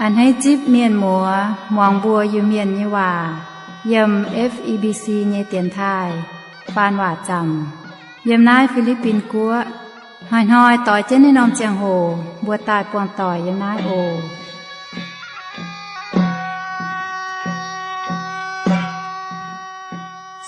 A'hneiv zipv mienh muoz muangx mbuo Iu-Mienh nyei waac yiem F E B C nyei dienx taaih faan waac zaamc yiem naaiv Fi^li^bin Guoqv. Hnoi-hnoi doix jienv naaiv norm ziangh hoc mbuo daaih buangh doic yiem naaiv oc.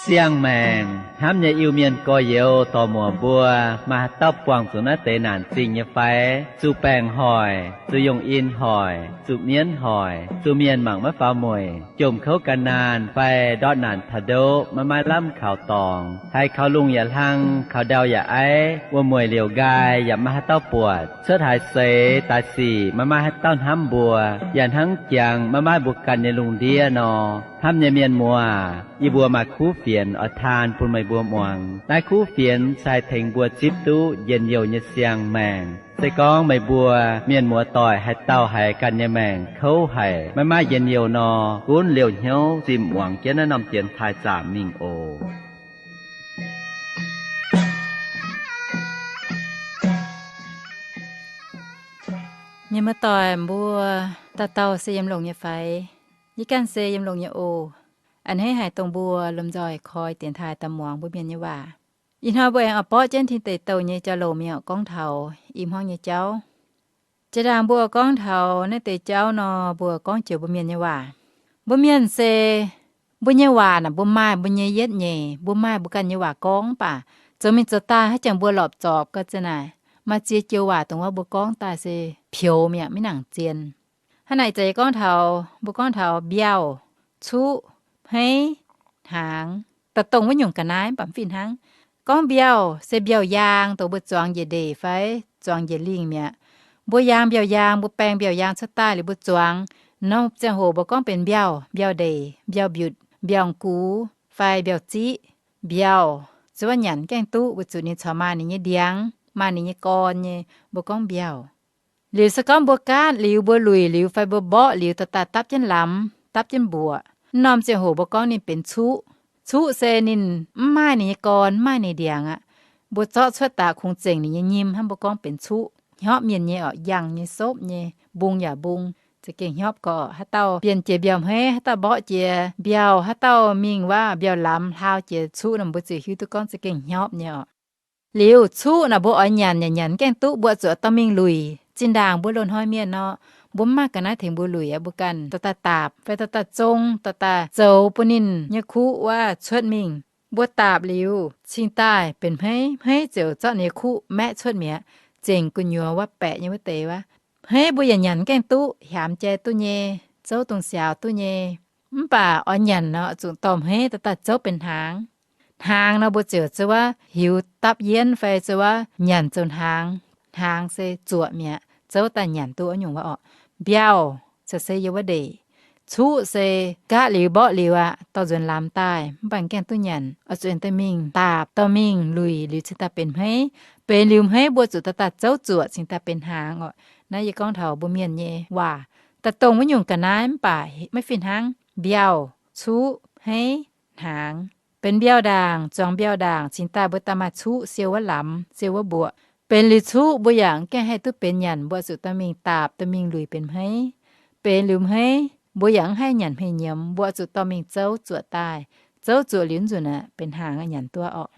Siang-maengc hnamv nyei Iu-Mienh gorx-youz dorc-muoc mbuo, maaih haaix dauh buangh zuqc naaiv deix naanc zingh nyei fai? Zuqc baengc hoic, zuqc yungh in hoic, zuqc mienv hoic, zuqc mienh mangc maiv faaux mueic, jomc kouv gan naanh fai ndortv naanc taux ndoqv maiv maaih lamh kaux dorngx, haiz kaux lungh yaac hlang, kaux ndau yaac aiv, wuom-mueic liouc nqaai yaac maiv maaih haaix dauh buatc, cuotv haaix seix daaih sic maiv maaih haaix dauh hnamv mbuo, yaac hnangv jangx maiv maaih mbuo ganh nyei lungh ndiev nor. Hnamv nyei mienh muoz, yie mbuo maaih kuv fienx oix taan bun meih mbuo muangx. Naaiv kuv fienx se haih tengx mbuo zipv duqv njien-youh nyei siang-maengc. Se gorngv meih mbuo mienh muoz doic haaix dauh haiz ganh nyei maengc kouv haic, maiv maaih njien-youh nor, gunv liouh hnyouv zimh muangx jienv naaiv norm dienx taaih zaamc mingh oc. Mienh muoz doic mbuo, dauh dauh se yiem longx nyei fai? Yie ganh se yiem longx nyei oc. A'hneiv haic dongh mbuo lomh nzoih koi dienx taaih daaih muangx mbuo mienh nyei waac. Ih hnoi mbuo aengx oix borqv jienv tin deic douh nyei jauv-louc mingh oc, gorngv taux i hmuangv nyei jauv. Jiex ndaangc mbuo gorngv taux naaiv deix jauv nor, mbuo gorngv joux mbuo mienh nyei waac. Mbuo mienh se, mbuo nyei waac naaic mbuo maaih mbuo nyei yietv nyeic, mbuo maaih mbuo ganh nyei waac gorngv, mv baac zoux mingh zoux daaih haaix jangx mbuo lorpc zorpc ga'ziex naaic, maaih ziex joux waac dongh wuov mbuo gorngv daaih se pioux mi'aqv, maiv nangc zien. Hnangv naaic ih zanc yie gorngv taux, mbuo gorngv taux mbiauh, cuqv, hmeiv, hnaangx, daaih dongh wuov nyungc ga'naaiv mv baac mv fih hnangv. Gorngv mbiauh se mbiauh yaang dongh mbuo zuangx njiec ndeic fai zuangx njiec lingh mi'aqv. Mbuo yaang mbiauh yaang, mbuo baeng mbiauh yaang cuotv daaih liuz mbuo zuangx. Norm ziangh hoc mbuo gorngv benx mbiauh, mbiauh ndeic, mbiauh mbiutc, mbiauh gux fai mbiauh ziqv. Mbiauh se wuov nyanc gaengh duqv weic zuqc ninh corc maaih ninh nyei ndiangx, maaih ninh nyei gorn nyei, mbuo gorngv mbiauh. Liuz se gorngv mbuo gaatv liuz, mbuo luic liuz fai mbuo mborqv liuz, daaih daaih dapv jienv lamz, dapv jienv mbuoqc, norm ziangh hoc mbuo gorngv ninh benx cuqv. Cuqv se ninh mv maaih ninh nyei gorn, mv maaih ninh ndiangx aqv. Mbuo zorqv cuotv daaih kungx zengc ninh nyei nyim hnangv, mbuo gorngv benx cuqv. Hnyopv mienh nyei orqc, yangh nyei, sopv nyei, mbung yaac mbung, za'gengh hnyopv gorx. Haaix dauh bienh jiex mbiauh hmeiv, haaix dauh mborqv jiex mbiauh, haaix dauh mingh waav mbiauh lamz hlaau jiex cuqv nor, mbuo ziouc hiuv duqv gorngv za'gengh hnyopv nyei orqc. Liuz cuqv naaic mbuo oix nyanc yaac nyanc gaengh duqv, mbuo zuqc dorh mingh luic. Zinh ndaangc mbuo loz-hnoi mienh nor, mbuo mv maaih ga'naaiv tengx mbuo luic aqv, mbuo ganh dorh daaih daapc fai dorh daaih zong, dorh daaih zoux bun ninh nyei kuv wuov cuotv mingh. Mbuo daapc liuz cingx daaih benx hmeiv, hmeiv ziouc zorqv ninh nyei kuv maeqv cuotv mi'aqv, zengc gu'nyuoz wuov baeqc nyei wuov deix wuov. Hmeiv mbuo yaac nyanc gaengh duqv, hiamx jai duqv nyei, zouv dongh siaaux duqv nyei. Mv baac oix nyanc nor, zuqc dorh hmeiv dorh daaih zouv benx hnaangx. Hnaangx nor mbuo ziouc zuov wuov hiuv dapv yienv fai zuov wuov nyanc zoux hnaangx. Hnaangx se zuoqc mi'aqv, zouv daaih nyanc duqv wuov nyungc wuov orqc. Mbiauh caux se yiem wuov ndeic. Cuqv se gaatv liuz mborqv liuz aqv, dorh nzuonx lamz daaih, mv baac gaengh duqv nyanc, oix zuqc aengx dorh mingh daapc, dorh mingh luic liuz cingx daaih benx hmeiv. Benx liuz hmeiv mbuo zuqc dorh daaih zouv zuoqc cingx daaih benx hnaangx orqc. Naaiv yie gorngv taux mbuo mienh nyei waac, daaih dongh wuov nyungc ga'naaiv mv baac maiv fih hnangv. Mbiauh, cuqv, hmeiv, hnaangx. Benx mbiauh ndaangc, zuangx mbiauh ndaangc cingx daaih mbuo daaih maaih cuqv siou wuov lamz, siou wuov mbuoqc. Benx liuz cuqv mbuo yaac mv gaengh haih duqv benx nyanc, mbuo zuqc dorh mingh daapc, dorh mingh luic benx hmeiv. Benx liuz hmeiv mbuo yaac mv haih nyanc hmei nyiemz, mbuo zuqc dorh mingh zouv zuoqc daaih. Zouv zuoqc liuz nzunc aeqv, benx hnaangx nyanc duqv orqc.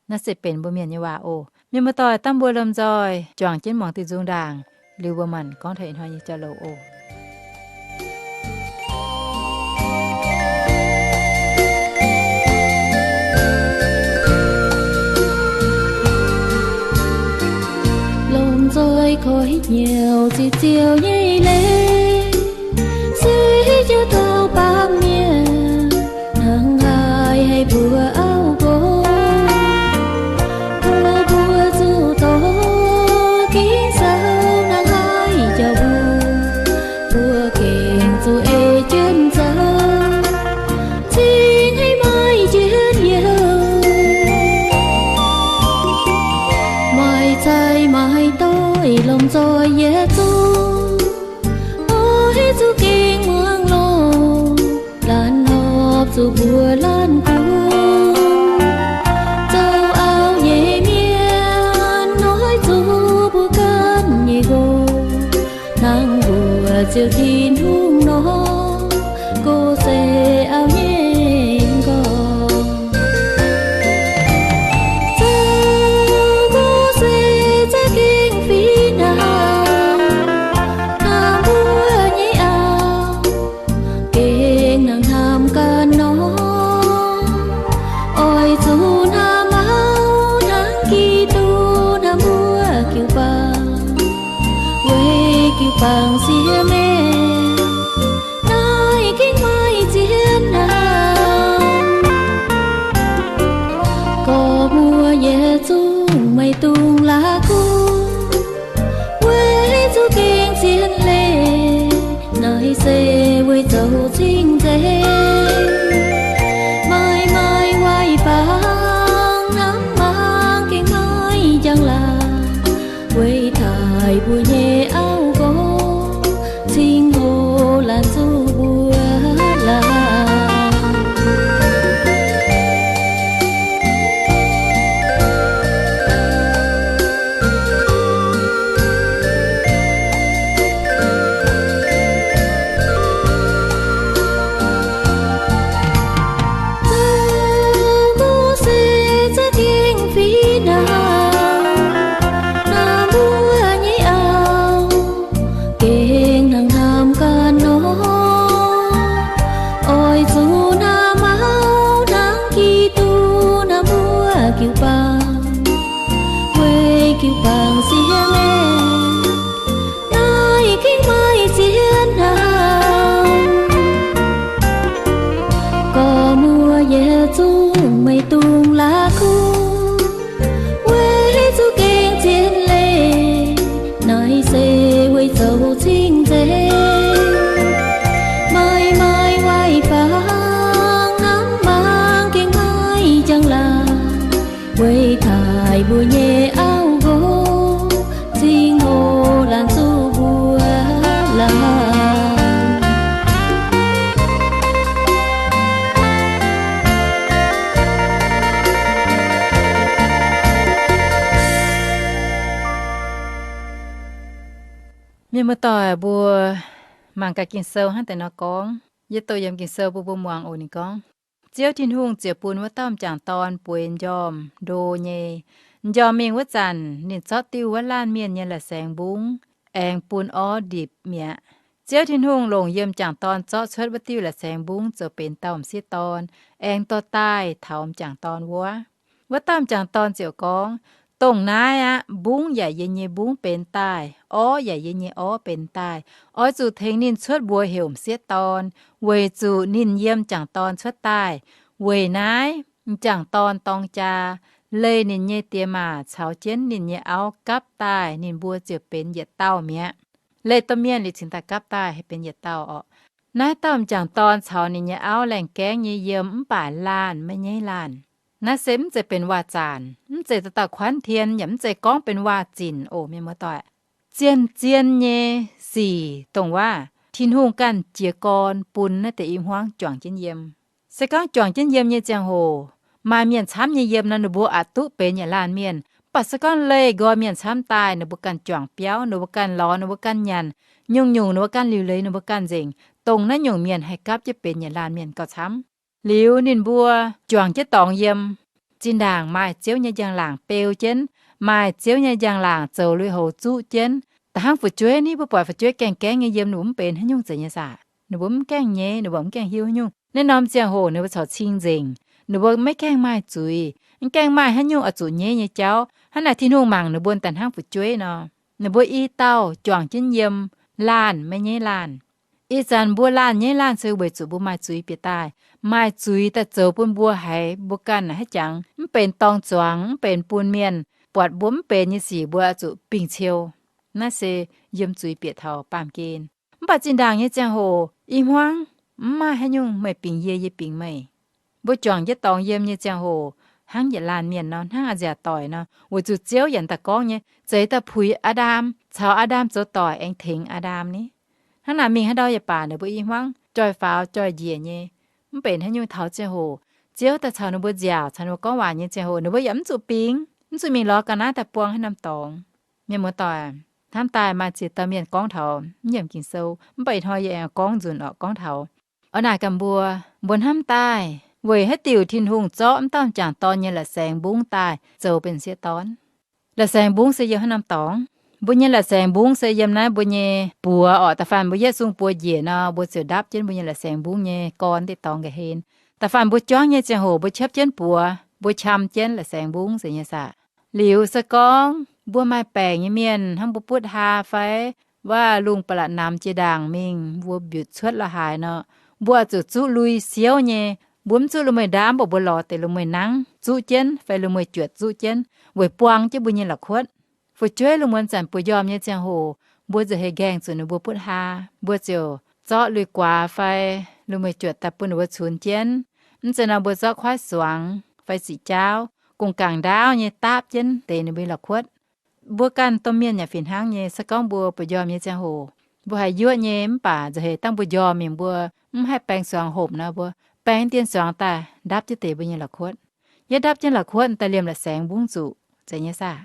Naaiv se benx mbuo mienh nyei waac oc. Mienh muoz-doic, dangh mbuo lomh nzoih juangc jienv muangx diuh nzung ndaangc, liuz mbuo manc gorngv taux ih hnoi nyei jauv-louc oc. Lomh nzoih koi hnyouv ziqc ziouc nyei leiz, se hiuv jienv taux baamh mienh hnangv haaix haih mbuo auv nqox. Mbuo mbuo zuqc dorh ging-sou hnangv haaix jauv mbuo, mbuo gengh zuqc ei jienv zoux, cingx haiz maaih njien-youh. Maaih zaih maaih doix lomh nzoih yietc zungv, oix zuqc gengh muangx loz, laanh horpc zuqc mbuo laanh kungx. Zoux auv nyei mienh oix zuqc mbuo ganh nyei nqox, hnangv mbuo Ziouv Tin-Hungh Zungv meih dungx la'kuqv weic zuqc gengh zien leiz, naaiv se weic zoux cing-nzengc. Maaih maaih waaic fangx hnamv mangc gengh maaih jangx-laangc, weic taaih mbuo nyei auv nqox cingx hoc laanh zuqc mbuo laanh. Mienh muoz-doic, mbuo mangc gaax Ging-Sou hnangv deix nor gorngv. Yie doqc yiem Ging-Sou bun mbuo muangx oc. Ninh gorngv, Ziouv Tin-Hungh ziouc bun wuov dauh m'jangc dorn bueix m'njormh ndo nyei. M'njormh mingh wuov zanc, ninh zorqv diuh wuov laanh mienh nyei la'saengx mbungv aengx bun orv ndipc mi'aqv. Ziouv Tin-Hungh longc yiem m'jangc dorn zorqv cuotv wuov diuh la'saengx mbungv zoux benx dauh m'sieqv dorn, aengx dorh daaih taux m'jangc dorn wuov. Wuov dauh m'jangc dorn ziouc gorngv, Dongh naaiv aqv. Mbungv yaac yie nyei mbungv benx daaih, orv yaac yie nyei orv benx daaih. Oix zuqc tengx ninh cuotv mbuox heuc m'sieqv dorn, weic zuqc ninh yiem m'jangc dorn cuotv daaih. Weic naaiv, m'jangc dorn dorng jaa, leih ninh nyei diex maac caux jienv ninh nyei auv gapv daaih, ninh mbuo ziouc benx yietc dauh mi'aqv. Leih domh mienh liuz cingx daaih gapv daaih haih benx yietc dauh orqc. Naaiv dauh m'jangc dorn caux ninh nyei auv laengh gaengv nyei yiem mv baac laanh maiv nyaiv laanh. Naaiv se mv zeiz benx waac-zaanc, mv zeiz dauh dauh kuanv tien, yaac mv zeiz gorngv benx waac-zinc oc, mienh muoz-doic. Zien-zien nyei sic dongh waac Tin-Hungh ganh jiez gorn bun naaiv deix i hmuangv juangc jienv yiem. Se gorngv juangc jienv yiem nyei ziangh hoc, maaih mienh camv nyei yiem nor, ninh mbuo aqc duqv benx yietc laanh mienh. Mv baac se gorngv leih nqoi mienh camv daaih, ninh mbuo ganh juangc biauv, ninh mbuo ganh lorz, ninh mbuo ganh nyanc, nyungc-nyungc ninh mbuo ganh liuc leiz, ninh mbuo ganh nzengc, dongh naaiv nyungc mienh haih gapv jienv benx yietc laanh mienh gauh camv. Liuz ninh mbuo juangc jienv dorngx yiem, zinh ndaangc maaih Ziouv nyei njang-laangc beu jienv, maaih Ziouv nyei njang-laangc zoux lui-houx zuqv jienv. Da'hnangv fu'jueiv ni, mbuo buatc fu'jueiv gaengh gaengv nyei yiem, ninh mbuo mv benx haaix nyungc zeiz nyei saah? Ninh mbuo mv gaengh nyeiz, ninh mbuo mv gaengh hiuv haaix nyungc. Naaiv norm ziangh hoc ninh mbuo corc cing-nzengc, ninh mbuo maiv gaengh maaih zuiz, mv gaengh maaih haaix nyungc oix zuqc nyeiv nyei jauv. Hnangv naaic Tin-Hungh mangc ninh mbuo da'hnangv fu'jueiv nor. Ninh mbuo i dauh juangc jienv yiem, laanh maiv nyaiv laanh. Ih zanc mbuo laanh nyaiv laanh se weic zuqc mbuo maaih zuiz bieqc daaih. Maaih zuiz daaih zoux bun mbuo haiz mbuo ganh haiz jangx mv benx dorng zuangx, mv benx bun mienh buatc mbuo mv benx nyei sic mbuo oix zuqc bingh ciou. Naaiv se yiem zuiz bieqc taux baamh gen. Mv baac zinh ndaangc nyei ziangh hoc i hmuangv, mv maaih haaix nyungc meih bingx yie, yie bingx meih. Mbuo juangc jienv dorngx yiem nyei ziangh hoc, hnangv yietc laanh mienh nor, hnangv a'nziaauc doic nor, weic zuqc Ziouv yaac daaih gorngv nyei, zeix daaih puix Aa^ndam, caux Aa^ndam zoux doic aengx tengx Aa^ndam ni. Hnangv naaic mingh haaix ndau yaac baac ninh mbuo i hmuangv joih faaux joih njiec nyei, mv benx haaix nyungc taux ziangh hoc, Ziouv daaih caux ninh mbuo nziaauc, caux ninh mbuo gorngv waac nyei ziangh hoc, ninh mbuo yaac mv zuqc bingx, mv zuqc mingh lorz ga'naaiv daaih buang haaix norm dorngx. Mienh muoz-doic, hnamv daaih maaih ziex dauh mienh gorngv taux mv yiemc Ging-Sou, mv baac ih hnoi yie aengx gorngv nzunc orqc, gorngv taux. Oix naaic gaax mbuo, mbuo hnamv daaih weic haaix diuc Tin-Hungh zorqv m'dauh m'jangc dorn nyei la'saengx mbungv daaih zoux benx sieqv dorn? La'saengx mbungv se yiem haaix norm dorngx? Mbuo nyei la'saengx mbungv se yiem naaiv mbuo nyei buoz orqc. Da'faanh mbuo yietv sung buoz njiec nor, mbuo ziouc ndapv jienv mbuo nyei la'saengx mbungv nyei gorn deix dorngx nqa'hlen. Da'faanh mbuo juangv nyei ziangh hoc mbuo ciepv jienv buoz, mbuo qam jienv la'saengx mbungv zeiz nyei saah? Liuz se gorngv mbuo maaih baengc nyei mienh hnangv mbuo butv haa fai waac-lungh ba'laqc namx jiex ndaangc mingh, mbuo mbiutc cuotv la'haaix nor, mbuo oix zuqc zuqv lui siouv nyei. Mbuo mv zuqv lui mueiz ndaamv, mv baac mbuo lorz deix lui mueiz nangv zuqv jienv fai lui mueiz juotc zuqv jienv weic buang jienv mbuo nyei la'kuotv. Fu'jueiv lungh muonz zanc buoz-njormh nyei ziangh hoc, mbuo nzauh heix nqaengh zuqc ninh mbuo butv haa, mbuo ziouc zorqv lui-guaax fai lui mueiz juotc daaih bun ninh mbuo cunx jienv. Mv zeiz nor mbuo zorqv kuaaiv suangx fai siqc jaauv, gong-gaangc ndaauv nyei daapv jienv deix ninh mbuo nyei la'kuotv. Mbuo ganh domh mienh yaac fih hnangv nyei. Se gorngv mbuo buoz-njormh nyei ziangh hoc, mbuo haiz yuoqv nyei mv baac nzauh heix dangh mbuo njormh mingh mbuo mv haih baeng suangx homc nor, mbuo baeng dien suangx daaih ndapv jienv deix mbuo nyei la'kuotv. Yie ndapv jienv la'kuotv daaih liemh la'saengx mbungv zuqc, zeiz nyei saah?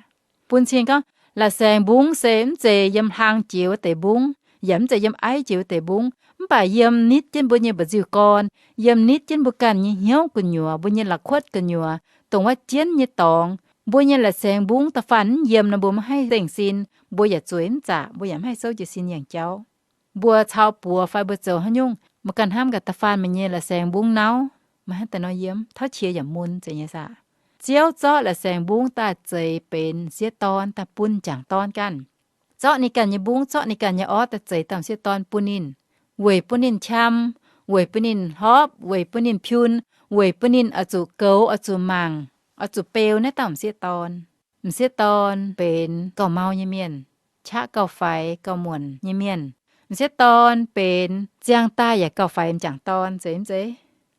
Bun cing gorngv, la'saengx mbungv se mv zeiz yiem hlang jiex wuov deix mbungv, yaac mv zeiz yiem aiv jiex wuov deix mbungv, mv baac yiem nitv jienv mbuo nyei mba'nziu gorn, yiem nitv jienv mbuo ganh nyei hnyouv gu'nyuoz, mbuo nyei la'kuotv gu'nyuoz, dongh wuov jienv nyei dorngx. Mbuo nyei la'saengx mbungv da'faanh mv yiem nor, mbuo maiv haih zengc sin, mbuo yaac zueiz mv zaqc, mbuo yaac maiv haih souv jiez sin yangh jauv. Mbuo cau buoz fai mbuo zoux haaix nyungc, mbuo ganh hnamv gaax, da'faanh meih nyei la'saengx mbungv nauv, meih hnangv daaih nor yiem, tauv qiex yaac mun, zeiz nyei saah? Ziouv zorqv la'saengx mbungv daaih zeix benx sieqv dorn daaih bun m'jangc dorn ganh. Zorqv ninh ganh nyei mbungv, zorqv ninh ganh nyei orv daaih zeix dauh m'sieqv dorn bun ninh, weic bun ninh qam, weic bun ninh hopv, weic bun ninh piun, weic bun ninh oix zuqc goux, oix zuqc mangc, oix zuqc beu naaiv dauh m'sieqv dorn. M'sieqv dorn benx gauh mau nyei mienh, qaqv gauh faix gauh muonc nyei mienh. M'sieqv dorn benx ziangh daaih yaac gauh faix m'jangc dorn, zeiz mv zeiz?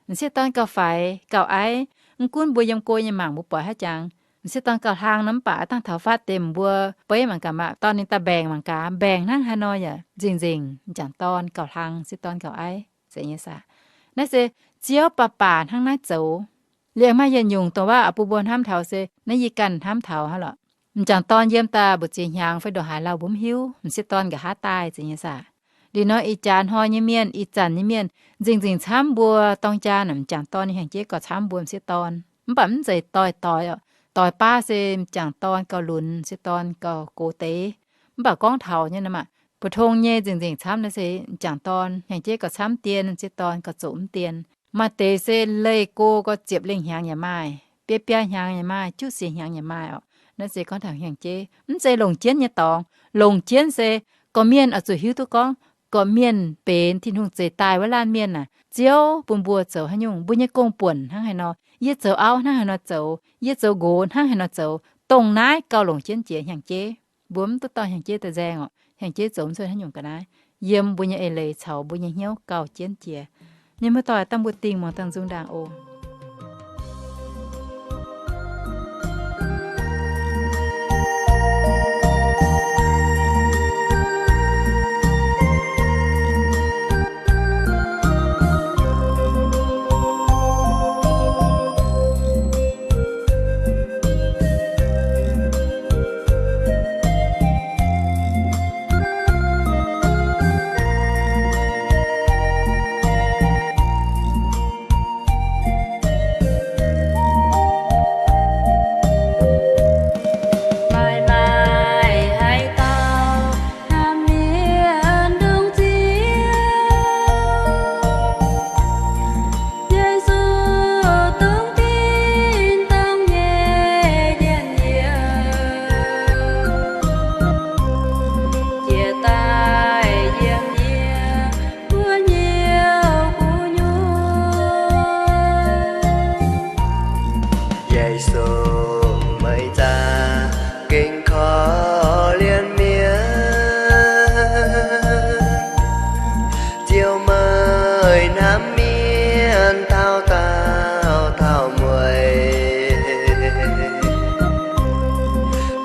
M'sieqv dorn gauh faix gauh aiv. Mv gunv mbuo yiem go nyei mangc mbuo buatc haaix jangx m'sieqv dorn gauh hlang nor, mv baac dangh taux fatv deix mbuo beiv mangc gaax, maaih dorn ninh daaih mbaengc mangc gaax, mbaengc hnangv haaix nor yaac nzengc-nzengc m'jangc dorn gauh hlang, m'sieqv dorn gauh aiv, zeiz nyei saah? Naaiv se Ziouv baac baac hnangv naaiv zoux. Liemh maaih yietc nyungc dongh waac bun mbuo hnamv taux se naaiv yie ganh hnamv taux hnangv lorqc. M'jangc dorn yiem daaih mbu'ziex hnyangx fai ndongc haaix lauh mbuo mv hiuv, m'sieqv dorn nqa'haav daaih, zeiz nyei saah? Liuz nor ih jaax hnoi nyei mienh, ih zanc nyei mienh nzengc-nzengc camv mbuo dorng jaa naaic, m'jangc dorn nyei hnyangx-jeiv gauh camv mbuo m'sieqv dorn. Mv baac mv zeiz doix-doix oc. Doix baav se m'jangc dorn gauh lunx, m'sieqv dorn gauh gox deix. Mv baac gorngv taux nyei nor maah, bu tong nyei nzengc-nzengc camv naaiv se m'jangc dorn hnyangx-jeiv gauh camv dien, m'sieqv dorn gauh zoqc mv dien. Maaih deix se leih go gauh ziepc lengh hnyangx yaac maaih, biaa biaa hnyangx yaac maaih, juqv siec hnyangx yaac maaih oc. Naaiv se gorngv taux hnyangx-jeiv. Mv zeiz longc jienv nyei dorngx. Longc jienv se gorqv-mienh oix zuqc hiuv duqv gorngv gorqv-mienh benx Tin-Hungh zeix daaih wuov laanh mienh naaic, Ziouv bun mbuo zoux haaix nyungc, mbuo nyei gong-buonc hnangv haaix nor, yie zoux auv hnangv haaix nor zoux, yie zoux nqox hnangv haaix nor zoux, dongh naaiv gauh longc jienv jiex hnyangx-jeiv. Mbuo mv duqv dorh hnyangx-jeiv daaih nzaeng oc. Hnyangx-jeiv zoux mv cuotv haaix nyungc ga'naaiv. Yiem mbuo nyei eix leiz caux mbuo nyei hnyouv gauh jienv jiex. Mienh muoz-doic, dangh mbuo dingh muangx dangh nzung ndaangc oc. Maaih maaih haaix dauh hnamv mienh ndongc Ziouv, Yesu dongh tin-dorngh nyei njien-youh, jiex daaih yiem yie mbuo nyei gu'nyuoz. Yesu, meih za'gengh korv-lienh mienh. Ziouv, meih hnamv mienh taux daauh taux mueiz,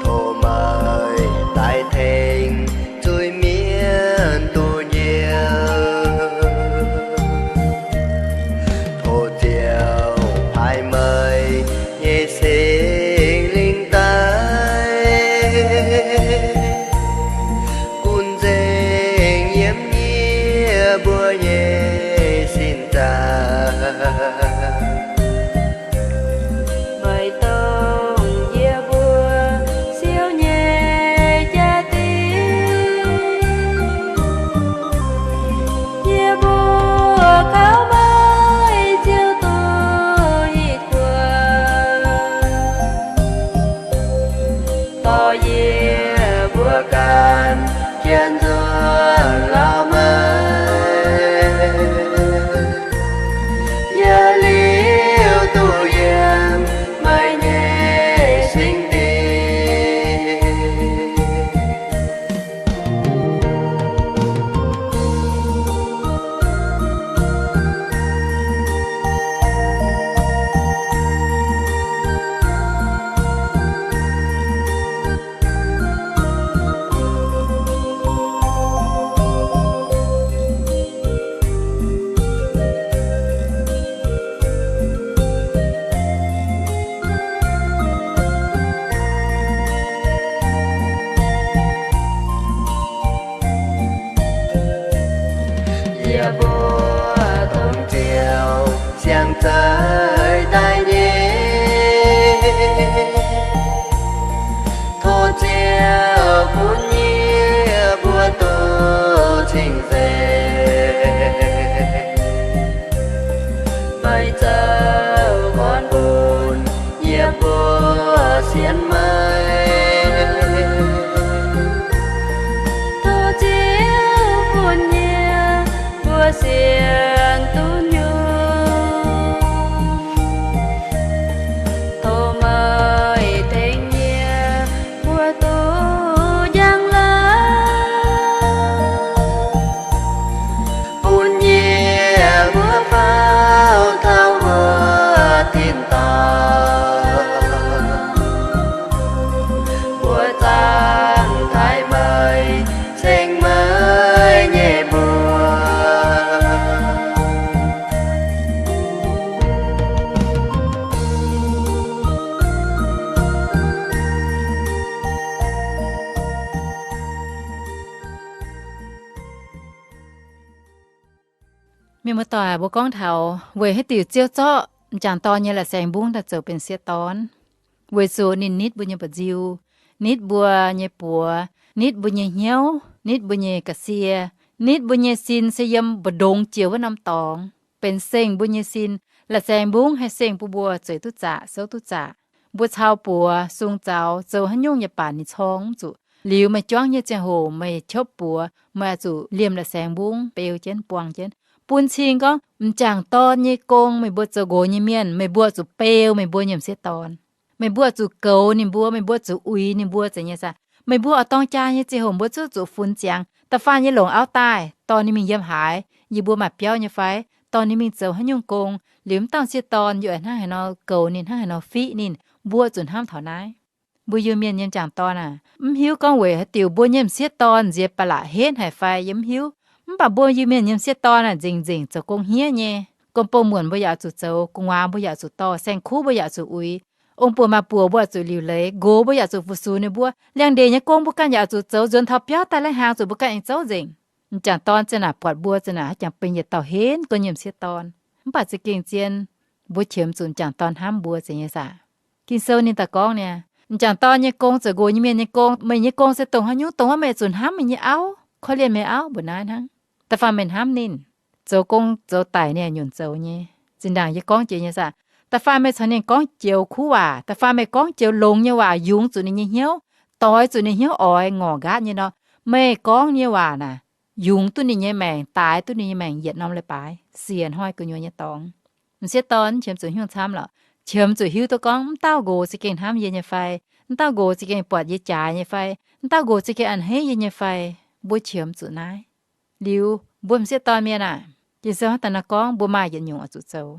tov meih daaih tengx zuiz-mienh duqv njoux. Tov Ziouv paaiv meih nyei Singx Lingh daaih, gunv nzengc yiem yie mbuo nyei sin zaangc. Meih dongh yie mbuo siou nyei jaa-dingh, yie mbuo kaux meih Ziouv duqv i kuonx, dorh yie mbuo ganh jienv nzuonx lorz meih, yietc liuz duqv yiem meih nyei singx dingh. Yie mbuo dongh Ziouv siang-zeix daaih nyei. Tov Ziouv bun yie mbuo duqv cing-nzengc. Meih zoux gorn-nqox yie mbuo sienx meih. Tov Ziouv bun yie mbuo sienx Mienh muoz-doic, mbuo gorngv taux weic haaix diuc Ziouv zorqv m'jangc dorn nyei la'saengx mbungv daaih zoux benx sieqv dorn. Weic zuqc ninh nitv mbuo nyei mba'nziu, nitv mbuo nyei buoz, nitv mbuo nyei hnyouv, nitv mbuo nyei ga'sie, nitv mbuo nyei sin se yiem mbu'ndongx jiex wuov norm dorngx, benx sengh mbuo nyei sin. La'saengx mbungv haih sengh bun mbuo zueiz duqv zaqc, souv duqv zaqc. Mbuo cau buoz sung zaux, zoux haaix nyungc nyei baac ninh corng mv zuqc. Liuz meih juangv nyei ziangh hoc meih qopv buoz, meih oix zuqc liemh la'saengx mbungv beu jienv, buang jienv. Bun cing gorngv m'jangc dorn nyei gong, meih mbuo zoux nqox nyei mienh, meih mbuo zuqc beu meih mbuo nyei m'sieqv dorn. Meih mbuo zuqc goux ninh mbuo, meih mbuo zuqc uix ninh mbuo, zeiz nyei saah? Meih mbuo oix dorng jaa nyei ziangh hoc mbuo zuqc zuqc funx ziangx. Da'faanh yie longc auv daaih, dorh ninh mingh yiem haaix, yie mbuo maaih biauv nyei fai, dorh ninh mingh zoux haaix nyungc gong, liuz m'dauh m'sieqv dorn yie oix hnangv haaix nor goux ninh, hnangv haaix nor fiqv ninh, mbuo zuqc hnamv taux naaiv. Mbuo Iu-Mienh nyei m'jangc dorn aah, mv hiuv gorngv weic haaix diuc mbuo nyei m'sieqv dorn nziex ba'laqc henv haic fai yie mv hiuv. Mv baac mbuo Iu-Mienh nyei m'sieqv dorn aah, nzengc-nzengc zoux gong hniev nyei. Gong-bou muonc mbuo yaac zuqc zoux, gu'nguaaz mbuo yaac zuqc dorh, saeng-kuv mbuo yaac zuqc uix, ong-buoc maa-buoc mbuo yaac zuqc liuc leiz, nqox mbuo yaac zuqc fu-sux ninh mbuo, liangx-ndeic nyei gong mbuo ganh yaac zuqc zoux, nzuonx taux biauv daaih lai-hnaangx zuqc mbuo ganh aengx zouv nzengc. M'jangc dorn zinh naaic buatc mbuo zinh naaic haih jangx benx yietc dauh henv gong nyei m'sieqv dorn. Mv baac za'gengh zien, mbuo qiemx zuqc m'jangc dorn hnamv mbuo, zeiz nyei saah? Ging-Sou ninh daaih gorngv niaa, m'jangc dorn nyei gong zoux nqox nyei mienh nyei gong. Meih nyei gong se dongh haaix nyungc? Dongh wuov meih zuqc hnamv meih nyei auv, korv-lienh meih auv mbuoqc naaiv hnangv. Da'faanh meih hnamv ninh, zoux gong zoux daic ninh nyunc zoux nyei. Zinh ndaangc yie gorngv jiex nyei saah? Da'faanh meih caux ninh gorngv joux kuv waac, da'faanh meih gorngv joux longx nyei waac, yungz zuqc ninh nyei hnyouv, doix zuqc ninh hnyouv oix ngorc nqaatv nyei nor, meih gorngv nyei waac naaic, yungz duqv ninh nyei maengc, daaix duqv ninh nyei maengc yietc norm leiz-baaix, siec hnoi gu'nyuoz nyei dorngx. M'sieqv dorn qiemx zuqc hnyouv camv lorqc. Qiemx zuqc hiuv duqv gorngv m'dauh nqox za'gengh hnamv yie nyei fai, m'dauh nqox za'gengh buatc yie jaaix nyei fai, m'dauh nqox za'gengh a'hneiv yie nyei fai. Mbuo qiemx zuqc naaiv. Liuz mbuo m'sieqv dorn mienh aah, Ging-Sou hnangv daaih nor gorngv mbuo maaih yietc nyungc oix zuqc zoux.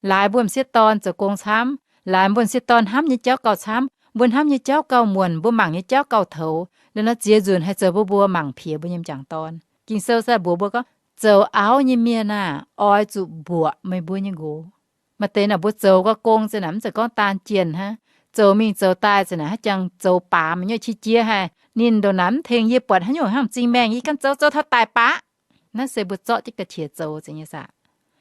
Laaix mbuo m'sieqv dorn zoux gong camv, laaix mbuo m'sieqv dorn hnamv nyei jauv gauh camv, mbuo hnamv nyei jauv gauh muonc, mbuo mangc nyei jauv gauh toux, liuz nor ziex nzunc haih zoux bun mbuo mangc piex mbuo nyei m'jangc dorn. Ging-Sou sai mbuox mbuo gorngv, zoux auv nyei mienh aah, oix zuqc mbuoqc meih mbuo nyei nqox. Maaih deix naaic mbuo zoux gau gong zinh naaic mv zeiz gorngv daan jienh hnangv. Zoux mingh zoux daaih zinh naaic haaix jangx zoux baax meih nyei qiex jiez haic. Ninh ndongc naaic mv tengx yie buatc haaix nyungc hnangv m'zing maengh, yie ganh zoux zoux taux daic baac. Naaiv se mbuo zorqv jienv ga'qiex zoux, zeiz nyei saah?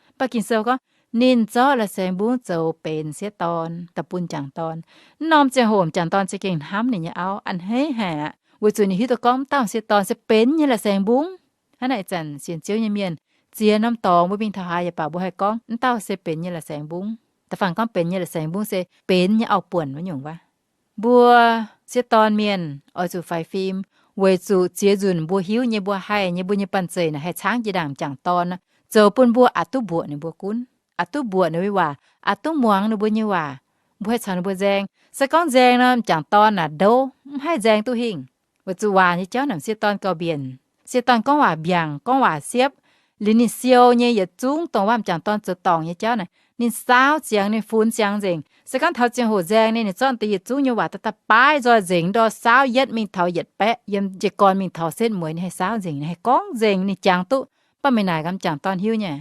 Mv baac Ging-Sou gorngv, ninh zorqv la'saengx mbungv zoux benx sieqv dorn daaih bun m'jangc dorn. Mv norm ziangh hoc m'jangc dorn za'gengh hnamv ninh nyei auv a'hneiv haic aqv, weic zuqc ninh hiuv duqv gorngv m'dauh m'sieqv dorn se benx nyei la'saengx mbungv. Hnangv naaic ih zanc sienx Ziouv nyei mienh, ziex norm dorngx mbuo mingh taux haaix yaac baac mbuo haih gorngv m'dauh se benx nyei la'saengx mbungv. Da'faanh gorngv benx nyei la'saengx mbungv se benx nyei auv-buonc wuov nyungc wuov. Mbuo sieqv dorn mienh oix zuqc faix fim, weic zuqc ziex nzunc mbuo hiuv nyei, mbuo haih nyei, mbuo nyei banh zeic naaic haih caangv jiex ndaangc m'jangc dorn, zoux bun mbuo aqc duqv mbuoqc ninh mbuo gunv, aqc duqv mbuoqc ninh mbuo waac, aqc duqv muangx ninh mbuo nyei waac. Mbuo haih caux ninh mbuo nzaeng. Se gorngv nzaeng nor, m'jangc dorn naaic ndouv, mv haih nzaeng duqv hingh. Weic zuqc waac nyei jauv naaic m'sieqv dorn gauh mbienc. Sieqv dorn gorngv waac mbiaangc, gorngv waac siepv. Liuz ninh siou nyei yietc zungv dongh waac m'jangc dorn zoux dorngc nyei jauv naaic, ninh saauv ziangx, ninh funx ziangx nzengc. Se gorngv taux ziangh hoc nzaeng ninh, ninh zorqv deix yietc zungv nyei waac daaih daaih baaix nzoih nzengc ndor saauv yietv mingh taux yietc baeqv, yiem jiez gorn mingh taux setv mueiz ninh haih saauv nzengc, ninh haih gorngv nzengc ninh jangx duqv. Mv baac meih naaic gaax m'jangc dorn hiuv nyei?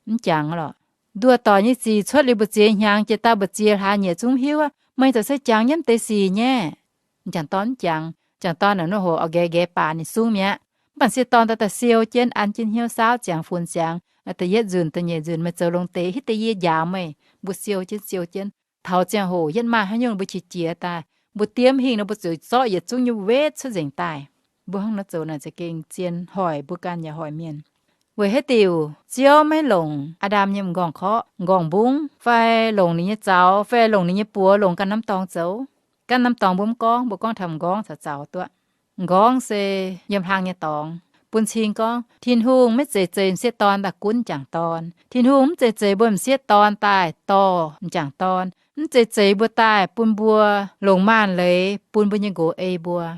Mv jangx lorqc. Nduoh doic nyei sic cuotv liuz mbu'ziex hnyangx jiex daaih, mbu'ziex hlaax nyieqc zungv hiuv aqv. Meih zoux se jangx nyei mv deix sic nyei. M'jangc dorn mv jangx. M'jangc dorn naaic nor hoc oix nqaeqv nqaeqv baac ninh sung mi'aqv. Mv baac sieqv dorn daaih daaih siou jienv, an jienv hnyouv saauv ziangx funx ziangx, da'yietv nzunc da'nyeic nzunc meih zoux longx deix hitv deix yie njaaux meih. Mbuo siou jienv siou jienv, taux ziangh hoc yietv maaih haaix nyungc mbuo qiex jiez daaih, mbuo diemv hingh nor mbuo zuqc zorqv yietc zungv nyei wetv cuotv nzengc daaih. Mbuo hnangv nor zoux naaic za'gengh zien hoic mbuo ganh yaac hoic mienh. Weic haaix diuc Ziouv maiv longc Aa^ndam nyei m'nqorngv-korqv, m'nqorngv-mbungv, fai longc ninh nyei zaux, fai longc ninh nyei buoz, longc ganh norm dorngx zoux? Ganh norm dorngx mbuo mv gorngv, mbuo gorngv taux m'nqorngv caux zaux duqv. M'nqorngv se yiem hlang nyei dorngx. Bun cing gorngv Tin-Hungh maiv zeiz zeix m'sieqv dorn daaih gunv m'jangc dorn. Tin-Hungh mv zeiz zeix mbuo m'sieqv dorn daaih dorh m'jangc dorn. Mv zeiz zeix mbuo daaih bun mbuo longc maanc leiz bun mbuo nyei nqox ei mbuo.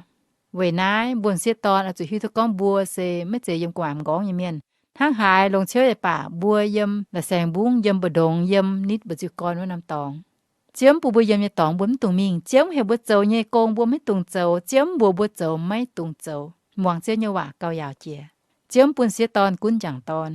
Weic naaiv mbuo m'sieqv dorn oix zuqc hiuv duqv gorngv mbuo se maiv zeiz yiem gu'nguaaic m'nqorngv nyei mienh. Hnangv haaix longx ciouv yaac baac, mbuo yiem la'saengx mbungv, yiem mbu'ndongx, yiem nitv mbu'ziex gorn wuov norm dorngx. Ziouv mv bun mbuo yiem nyei dorngx mbuo mv dungx mingh. Ziouv mv heuc mbuo zoux nyei gong mbuo maiv dungx zoux. Ziouv mv mbuox mbuo zoux maiv dungx zoux. Muangx Ziouv nyei waac gauh yaauc jiex. Ziouv mv bun m'sieqv dorn gunv m'jangc dorn.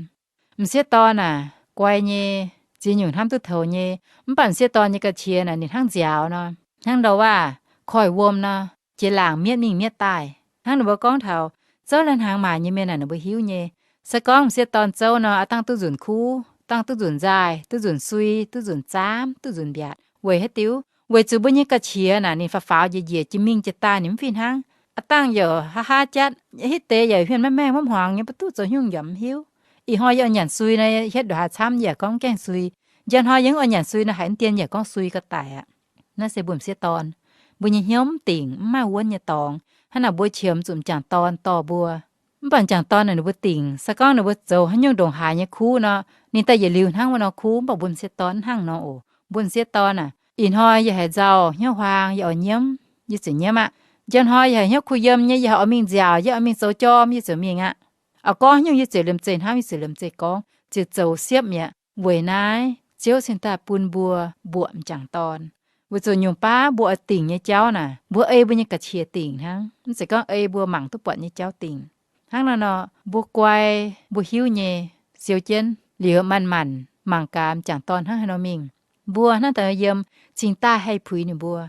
M'sieqv dorn aac, guai nyei, ziex nyungc hnamv duqv toux nyei. Mv baac m'sieqv dorn nyei ga'qiex naaic ninh hnangv nziaaux nor, hnangv ndau waav koiv-wuom nor, jiex laangc mietv mingh mietv daaih. Hnangv ninh mbuo gorngv taux zouv lai-hnaangx maaic nyei mienh naaic ninh mbuo hiuv nyei. Se gorngv m'sieqv dorn zouv nor, aav dangh duqv nzunc kuv, dangh duqv nzunc nzaaih, duqv nzunc sui, duqv nzunc zaamv, duqv nzunc mbiaatc. Weic haaix diuc? Weic zuqc mbuo nyei ga'qiex naaic ninh faaux faaux njiec njiec, jiex mingh jiex daaih ninh mv fih hnangv. Aav dangh yaac haa haa jatv, hitv deix yaac huin maiv maengh maiv hmuangx nyei, mv duqv zoux haaix nyungc yaac mv hiuv. Ih hnoi yie oix nyanc sui nor, hietv ndongc haaix camv yaac gorngv gaengh sui. Njang hnoi yie mv oix nyanc sui nor, haiz dien yaac gorngv sui ga'daic aqv. Naaiv se mbuo m'sieqv dorn, mbuo nyei hnyouv mv dingc, mv maaih wuonv nyei dorngx. Hnangv naaic mbuo qiemx zuqc m'jangc dorn dorh mbuo. Mv baac m'jangc dorn naaic ninh mbuo dingc, se gorngv ninh mbuo zoux haaix nyungc ndongc haaix nyei kuv nor, ninh daaih yietc liuz hnangv wuov nor kuv. Mv baac mbuo m'sieqv dorn mv hnangv nor oc. Mbuo m'sieqv dorn aac, ih hnoi yie haiz nzauh hnyouv huaang, yie oix nyiemv, yie ziouc nyiemv aqv. Njang hnoi yie haiz hnyouv kuh yiem nyei, yie haiz oix mingh nziaauc, yie oix mingh zoux jorm, yie ziouc mingh aqv. Oix gorngv haaix nyungc yie ziouc liemh zeih hnamv, yie ziouc liemh zeih gorngv, ziouc zoux siepv mi'aqv. Weic naaiv Ziouv cingx daaih bun mbuo mbuoqc m'jangc dorn. Weic zuqc nyungc baav mbuo oix dingc nyei jauv naaic, mbuo ei mbuo nyei ga'qiex dingc hnangv, mv zeiz gorngv ei mbuo mangc duqv buatc nyei jauv dingc. Hnangv naaiv nor, mbuo guai, mbuo hiuv nyei, siou jienv liuz manc-manc mangc gaax m'jangc dorn hnangv haaix nor mingh. Mbuo hnangv daaih yiem cingx daaih haih puix ninh mbuo.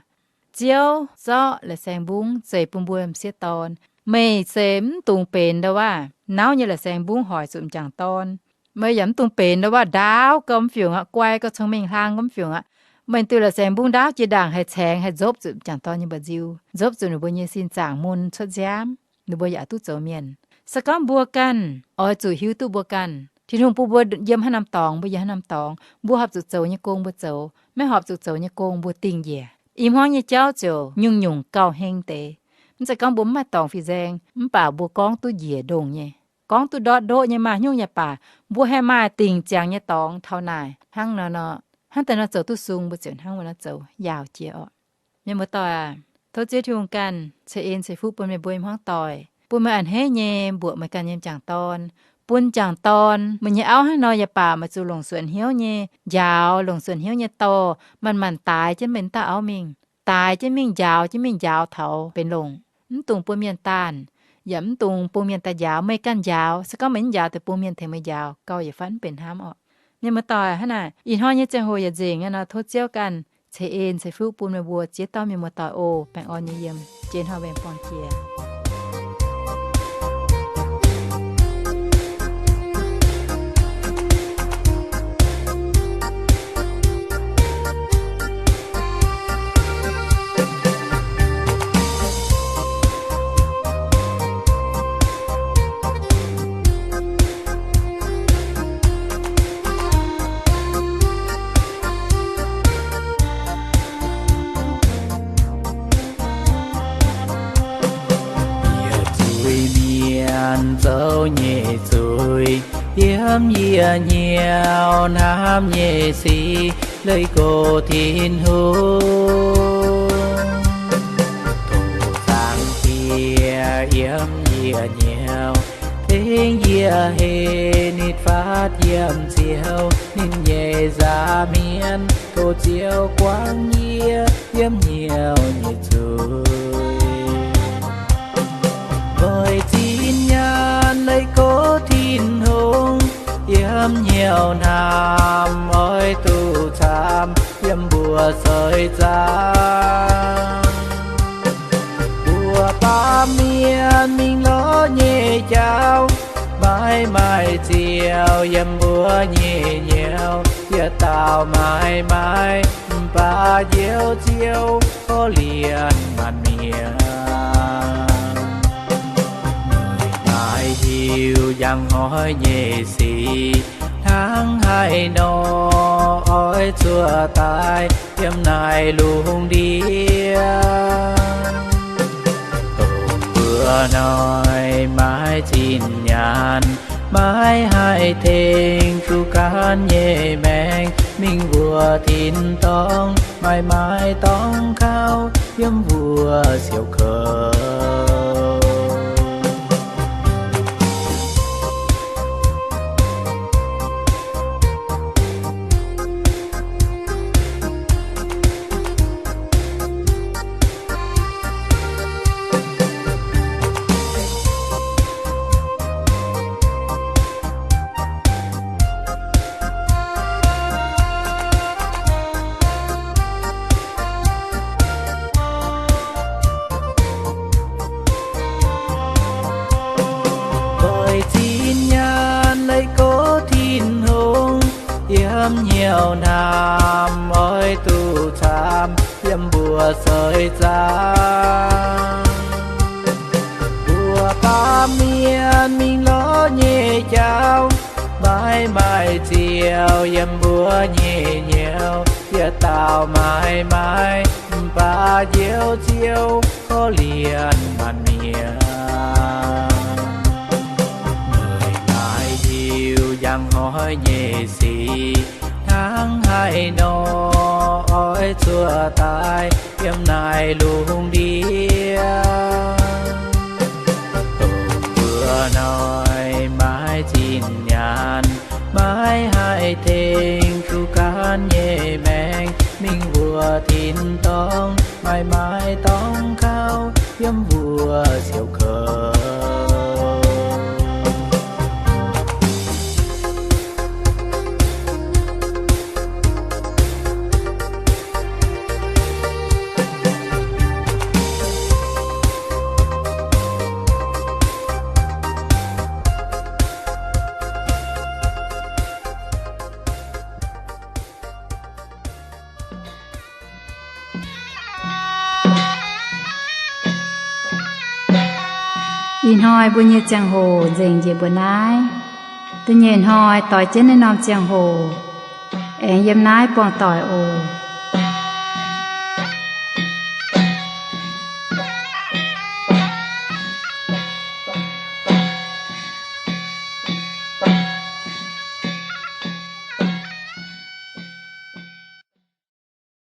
Ziouv zorqv la'saeng mbungv zeix bun mbuo m'sieqv dorn. Meih se mv dungx benx ndau-waav nauv nyei la'saeng mbungv hoic zuqc m'jangc dorn. Meih yaac mv dungx benx ndau-waav ndaauv gau mv fiungc aqv, guai gau, cong-mengh hlang gau mv fiungc aqv. Meih duih la'saeng mbungv ndaauv jiex ndaangc haih caengx, haih nzopv zuqc m'jangc dorn nyei mba'nziu, nzopv zuqc ninh mbuo nyei sin zaangc mun cuotv nziaamv, ninh mbuo yaac duqv zoux mienh. Se gorngv mbuo ganh oix zuqc hiuv duqv mbuo ganh, Tin-Hungh bun mbuo yiem haaix norm dorngx, mbuo yiem haaix norm dorngx, mbuo horpc zuqc zoux nyei gong mbuo zoux, maiv horpc zuqc zoux nyei gong mbuo dingh njiec. Ih hmuangv nyei jauv ziouc nyungc-nyungc gauh heng deix. Mv zeiz gorngv mbuo mv maaih dorngx fih nzaeng, mv baac mbuo gorngv duqv njiec ndongh nyei, gorngv duqv ndortv ndoqv nyei, maaih haaix nyungc nyei baac mbuo haih maaih dingc ziangx nyei dorngx taux naaic. Hnangv nor nor, hnangv daaih nor zoux duqv sung, mbuo ziouc hnangv wuov nor zoux yaauc jiex orqc. Mienh muoz-doic aac, tov Ziouv Tin-Hungh ganh ceix en ceix fuqv bun meih mbuo ih hmuangv doic, bun meih a'hneiv nyei mbuoqc meih ganh nyei m'jangc dorn, bun m'jangc dorn meih nyei auv hnangv nor yaac baac meih zuqc longc suonc hnyouv nyei njaaux, longc suonc hnyouv nyei dorh, manc-manc daaix jienv meih dauh auv mingh, daaix jienv mingh, njaaux jienv mingh, njaaux taux benx longc. Mv dungx bun mienh daanh, yaac mv dungx bun mienh daaih njaaux. Meih ganh njaaux, se gorngv meih mv njaaux deix, bun mienh tengx meih njaaux gauh yietc fatv mv benx hnamv orqc. Mienh muoz-doic aac, hnangv naaic ih hnoi nyei ziangh hoc yaac nzengc aqv nor, tov Ziouv ganh ceix en ceix fuqv bun meih mbuo ziex dauh mienh muoz-doic oc. Baengh orn nyei yiem, jiex hnoi mbaengx-borngh jiex. Yie zuiz-mienh zoux nyei zuiz, yiem yie hnyouv hnamv nyei sic, leih go Tin-Hungh. Dongh Zaangc Diex yiem yie hnyouv, tengx yie heh nitv fatv yiem Ziouv ninh nyei nza'hmien, tov Ziouv guangc yie yiem hnyouv nyei zuiz. Meih zinh nyaanh leih go Tin-Hungh, yiem hnyouv hnamv oix duqv camv yiem mbuo seix zaangc. Mbuo baamh mienh mingh lorz nyei jauv, maiv maaih Ziouv yiem mbuo nyei hnyouv, yietc dauh maiv maaih, mv baac Njoux Ziouv korv-lienh maanc mienh. Meih naaic hiuv njang hnoi nyei sic, hnangv haaix nor oix zuqc daaih yiem naaiv lungh ndiev. Dongh mbuo hnoi maiv zinh nyaanh, maiv haih tengx zuqc gaanv nyei maengc mingh wuov tin-dorngh, maiv maaih dorngx gauh yiem mbuo siouc kouv. Nyauv hnamv oix duqv camv yiem mbuo seix zaang. Mbuo baamh mienh mingh lorz nyei jauv, maiv maaih ziouc yiem mbuo nyei hnyouv. Yietc dauh maiv maaih mv baac njoux Ziouv korv-lienh maanc mienh. Meih naaic hiuv njang hnoi nyei sic hnangv haaix nor oix zuqc daaih yiem naaiv lungh ndiev. Dongh mbuo hnoi maiv zinh nyaanh, maiv haih tengx duqv gaanv nyei maengc mingh wuov tin-dorngh, maiv maaih dorngx gauh yiem mbuo siouc kouv. Ih hnoi mbuo nyei ziangh hoc nzengc njiec mbuo naaiv. Da'nyeic hnoi doix jienv naaiv norm ziangh hoc aengx yiem naaiv buangh doic oc.